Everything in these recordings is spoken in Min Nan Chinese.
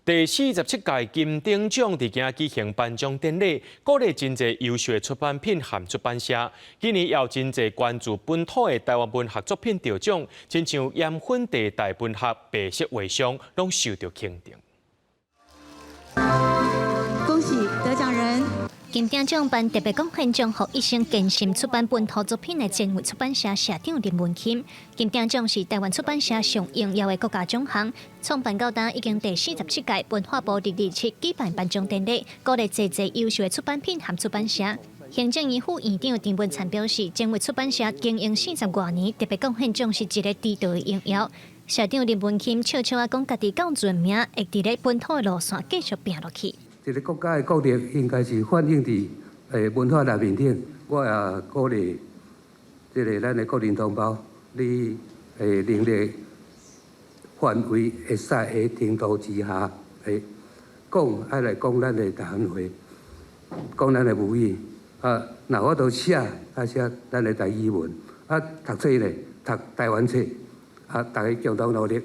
第47屆金鼎獎佇今舉行頒獎典禮，鼓勵真濟優秀的出版品和出版社。今年也有真濟關注本土的台灣文學作品得獎，親像鹽分地帶文學、白色畫像，攏受到肯定。恭喜得獎人！金鼎獎頒特別貢獻獎，予一生堅心出版本土作品的前衛出版社社長林文欽。金鼎獎是台灣出版社上榮耀的國家獎項，創辦到今已經第47屆，文化部227舉辦頒獎典禮，鼓勵濟濟優秀的出版品和出版社。行政院副院長陳文燦表示，前衛出版社經營四十外年，特別貢獻獎是一個值得的榮耀。社長林文欽笑笑仔講，家己夠盡命，會佇咧本土的路線繼續拚落去。這個國家的國力應該是反映佇文化內面頂，我也鼓勵這個咱的國民同胞，你能力範圍會使的程度之下，講愛來講咱的台灣話，講咱的母語，啊，若法度寫，啊寫咱的台語文，啊讀冊咧，讀台灣冊，啊，大家共同努力。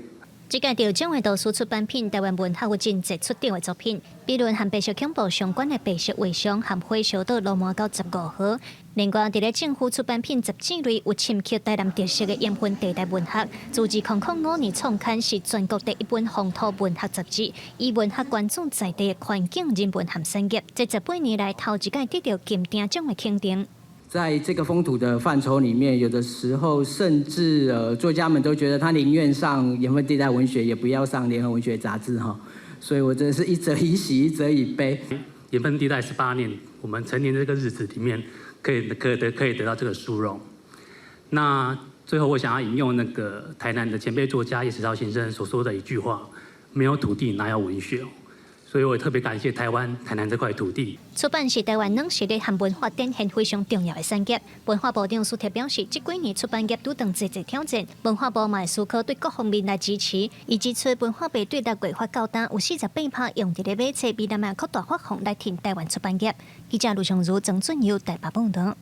這屆得獎的圖書出版品，台灣文學有真濟出頂的作品，比如和白色恐怖相關的《白色畫像》和《火燒到羅磨溝15號》。另外，佇咧政府出版品雜誌類有深刻台南特色的鹽分地帶文學，自2005年創刊，是全國第一本風土文學雜誌，以文學關注在地的環境、人文和產業。這18年來頭一屆得到金鼎獎的肯定。在這個風土的範疇裡面，有的時候甚至作家們都覺得他寧願上鹽分地帶文學，也不要上聯合文學雜誌哈。所以我真的是一則以喜，一則以悲。鹽分地帶18年，我們成年這個日子裡面，可以得到這個殊榮。那最後我想要引用那個台南的前輩作家葉石濤先生所說的一句話：沒有土地，哪有文學？所以我也特別感謝台灣台南這塊土地。出版是台灣軟實力和文化展現非常重要的產業。文化部長蘇鐵表示，這幾年出版業拄著濟濟挑戰，文化部嘛會思考對各方面來支持。伊指出，文化部對6月發到今有48%用佇咧買冊，未來嘛擴大發放來挺台灣出版業。記者盧尚如、曾俊佑台北報道。